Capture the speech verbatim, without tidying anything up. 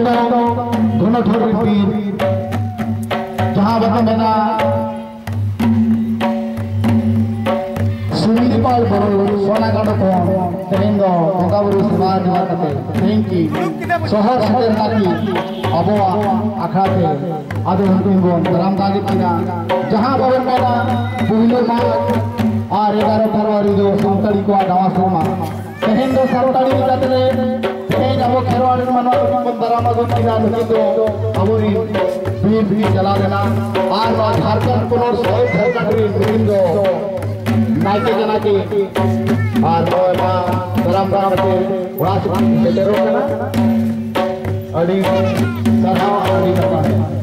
ᱫᱚ ᱜᱷᱚᱱᱚᱴᱷᱚᱨ ᱨᱮᱱ ᱵᱤᱨ, ᱡᱟᱦᱟᱸ ᱵᱟᱠᱚ ᱢᱮᱱᱟ ᱥᱩᱱᱤᱞᱯᱟᱞ ᱵᱚᱨᱚ ᱥᱚᱱᱟᱜᱟᱰᱚ ᱠᱷᱚᱱ ᱛᱮᱦᱮᱧ ᱫᱚ ᱵᱚᱸᱜᱟ ᱵᱩᱨᱩ ᱥᱮᱵᱟ ᱡᱚᱦᱟᱨ ᱠᱟᱛᱮ ᱛᱮᱦᱮᱧ ᱠᱤ ᱥᱚᱦᱚᱨ ᱥᱮᱴᱮᱨ ᱱᱟᱠᱤ ᱟᱵᱚᱣᱟᱜ ᱟᱠᱷᱲᱟ ᱛᱮ ᱟᱫᱚ ᱩᱱᱠᱤᱱ ᱵᱚᱱ ᱫᱟᱨᱟᱢ ᱫᱟᱜᱮᱫ ᱠᱤᱱᱟ᱾ ᱡᱟᱦᱟᱸ ᱵᱟᱵᱚᱱ ᱢᱮᱱᱟ ᱯᱩᱭᱞᱩ ᱢᱟᱜᱽ ᱟᱨ ᱮᱜᱟᱨᱚ ᱯᱷᱮᱵᱽᱨᱩᱣᱟᱨᱤ ᱫᱚ ᱥᱟᱱᱛᱟᱲᱤ ᱠᱚᱣᱟᱜ ᱱᱟᱣᱟ ᱥᱮᱨᱢᱟ᱾ ᱛᱮᱦᱮᱧ ᱫᱚ ᱥᱟᱱᱛᱟᱲᱤ ᱞᱮᱠᱟᱛᱮ ᱛᱮᱦᱮᱧ ᱟᱵᱚ ᱠᱷᱮᱨᱣᱟᱲ ᱨᱮᱱ ᱢᱟᱱᱣᱟ ᱠᱚᱵᱚᱱ ᱫᱟᱨᱟᱢ ᱟᱹᱜᱩ ᱠᱤᱱᱟ᱾ ᱱᱩᱠᱤᱱ ᱫᱚ ᱟᱵᱚᱨᱮᱱ ᱵᱤᱨ ᱵᱤᱨ ᱪᱟᱞᱟᱣ ᱞᱮᱱᱟ ᱟᱨ ᱱᱚᱣᱟ ᱡᱷᱟᱲᱠᱷᱚᱸᱰ ᱯᱚᱱᱚᱛ ᱥᱟᱹᱣᱩᱛᱷ ᱡᱷᱟᱲᱠᱷᱚᱸᱰ ᱨᱮᱱ ᱱᱩᱠᱤᱱ ᱫᱚ ᱱᱟᱭᱠᱮ ᱠᱟᱱᱟ ᱠᱤᱱ᱾ ᱟᱨ ᱱᱚᱜᱼᱚᱭ ᱢᱟ ᱫᱟᱨᱟᱢ ᱫᱟᱨᱟᱢ ᱛᱮ ᱚᱲᱟᱜ ᱥᱮᱫ ᱠᱤᱱ ᱥᱮᱴᱮᱨᱚᱜ ᱠᱟᱱᱟ᱾ ᱟᱹᱰᱤ ᱥᱟᱨᱦᱟᱣ, ᱟᱹᱰᱤ ᱱᱟᱯᱟᱭ᱾